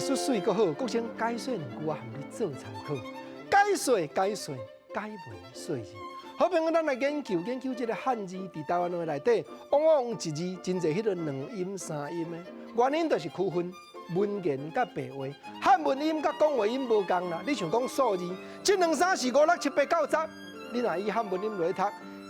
術媠閣好，國清解說兩句，我含你做參考。解說解說解文說字，好朋友，咱來研究研究這个漢字，佇台灣話內底，往往一字真濟彼个兩音三音的，原因就是區分文言佮白話，漢文音佮講話音無仝啦。你像講數字，一兩三四五六七八九十，你若以漢文音來讀，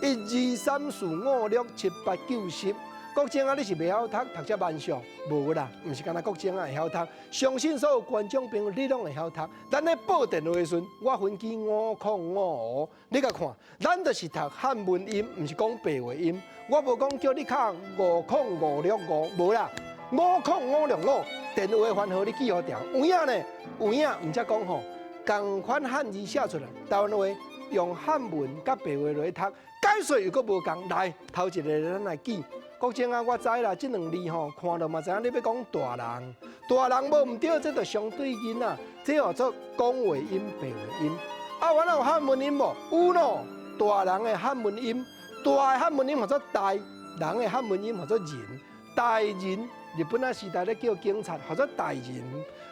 一二三四五六七八九十。國清啊，你是袂曉讀，讀遮慢速？無啦，毋是干焦國清仔會曉讀。相信所有觀眾朋友，你攏會曉讀。咱咧報電話的時陣，我分機505，你共看，咱就是讀漢文音，毋是講白話音。我無講叫你敲50565，無啦，50565。電話番號你記予牢。有影呢？有影，毋才講吼，仝款漢字寫出來，台灣話用漢文佮白話來讀，解說又閣無仝。來，頭一个咱來記。國清啊，我知啦，這兩字吼，看著嘛知影你欲講大人，大人無毋對，這就相對音啊，這號做講話音、白話音。啊，原來有漢文音無？有咯，大人的漢文音，大的漢文音號做大，人的漢文音號做人，大人，日本仔時代咧叫警察，號做大人。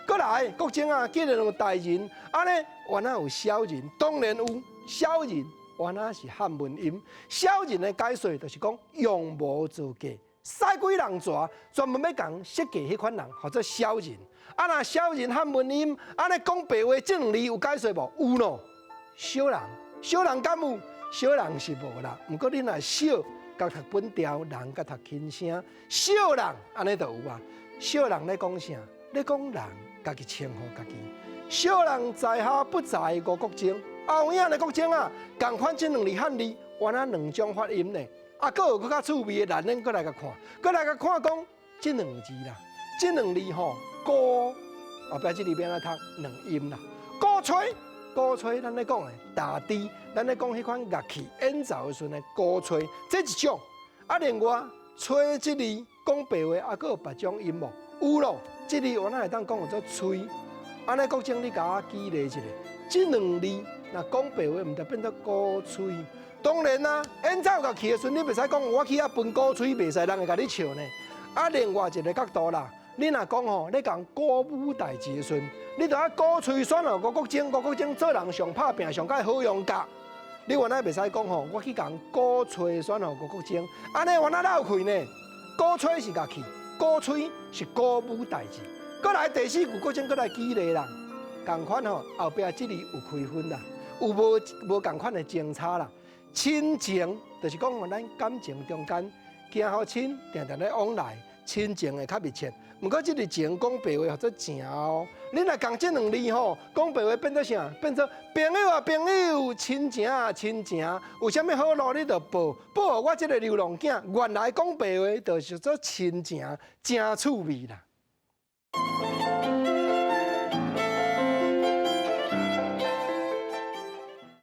閣來，國清啊，既然有大人，按呢原來有小人，當然有小人。原來是漢文音，小人的解說就是講用無造價，使鬼人蛇，專門欲共設計彼款人，號做小人。啊，若小人漢文音，按呢講白話，這兩字有解說無？有咯，小人，小人敢有？小人是無啦。毋過你若小，共讀本調，人共讀輕聲，小人按呢就有啊。小人咧講啥？咧講人，家己稱呼家己。小人在下不才吳國楨。啊，有影咧國清啊，仝款這兩字漢字，原來兩種發音呢。啊，閣有閣較趣味的，咱閣來共看，閣來共看講這兩字啦，這兩字吼，鼓後壁這字欲按怎讀兩音啦。鼓吹，鼓吹，咱咧講的打的，咱咧講彼款樂器演奏的時陣的鼓吹，這一種。啊，另外吹這字講白話，啊，閣有別種音無？有咯，這字原來會當講做吹。按呢國清，你共我舉例一下，這兩字。若講白話，毋著變做鼓吹。當然啦，演奏樂器的時陣，你袂使講我去遐分鼓吹，袂使人會共你笑呢。啊，另外一個角度啦，你若講吼，你共鼓舞代誌的時陣，你著愛鼓吹選予吳國楨，吳國楨做人上拍拚，上蓋好用甲。你原來袂使講吼，我去共鼓吹選予吳國楨，按呢原來漏氣呢？鼓吹是樂器，鼓吹是鼓舞代誌。閣來第四句，國清閣來舉例啦，仝款吼，後壁這字有開分啦。有無無仝款的精差啦？親情就是講咱感情中間，行予親，定定咧往來，親情會較密切。毋過這个情講白話號做情哦。你若仝這兩字吼，講白話變做啥？變做朋友啊朋友，親情啊親情。有啥物好路你就報，報予我這个流浪囝。原來講白話就是做親情，誠趣味啦。